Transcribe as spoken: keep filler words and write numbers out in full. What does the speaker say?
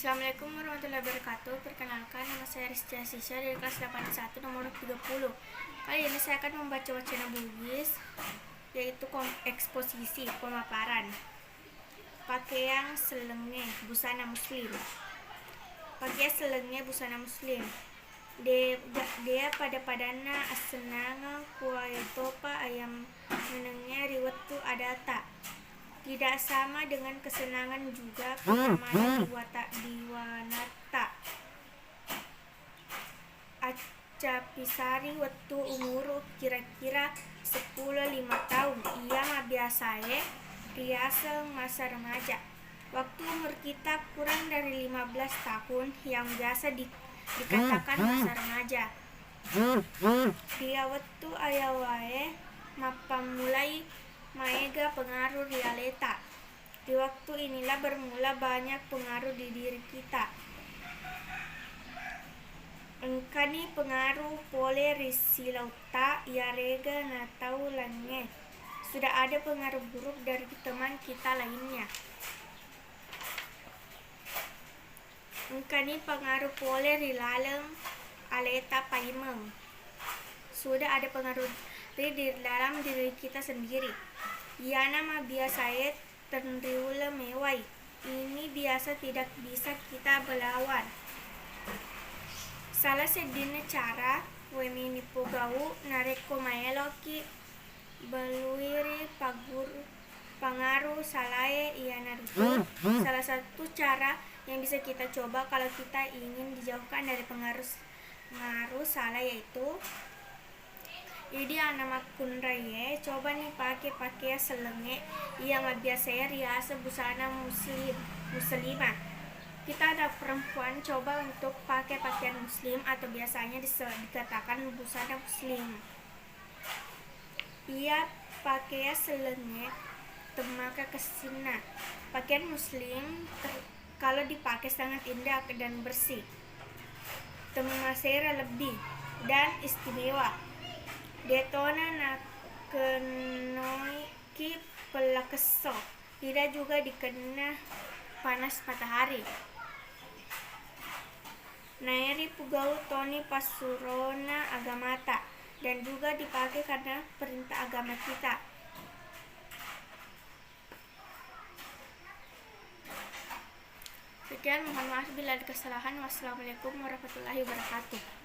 Assalamualaikum warahmatullahi wabarakatuh. Perkenalkan, nama saya Rizky Asisha dari kelas delapan satu nomor tiga puluh. Kali ini saya akan membaca wacana Bugis, yaitu kom-, eksposisi pemaparan. Pakeang sellengnge busana muslim. Pakeang sellengnge busana muslim. De-, de-, dea pada-padanna assennangeng kuwaetopa ayam menengnge ri wettu adata. Tidak sama dengan kesenangan juga kenyamanan di wata-, di wanatta. Accapisari wettu umuru kira-kira seppulo lima taung, iya mabbiasae riaseng masa remaja. Waktu umur kita kurang dari lima belas tahun, yang biasa di-, dikatakan masa remaja. Ria wettu ayawae mappammulai maega pengaruh ri aleta. Di waktu inilah bermula banyak pengaruh di diri kita. Engkani pengaruh pole ri silautta iyarega na tau laingnge. Sudah ada pengaruh buruk dari teman kita lainnya. Engkani pengaruh pole ri laleng aleta paimeng. Sudah ada pengaruh ri di dalam diri kita sendiri. Iyana mabbiasae tenriuleng mewai. Ini biasa tidak bisa kita belawan. Salah seddinna cara wenni pogau narekko maeloki beluiri pagur-, pengaruh salae, iyanaritu salah satu cara yang bisa kita coba kalau kita ingin dijauhkan dari pengaruh, pengaruh salah, yaitu idi ana makkunraie, cobani pake pakeang sellengnge iya mabbiasae riaseng busana muslim, muslimah. Kita anak perempuan coba untuk pakai pakaian muslim atau biasanya dise-, dikatakan busana muslim. Iya pakeang sellengnge temmaka kessinna. Pakaian muslim ter-, kalau dipakai sangat indah dan bersih. Temmasera lebbi dan istimewa. Detona nakennoiki pellakesso, tidak juga dikena panas matahari. Naeri pugau toni passurona agamata dan juga dipakai karena perintah agama kita. Sekian, mohon maaf bila ada kesalahan. Wassalamualaikum warahmatullahi wabarakatuh.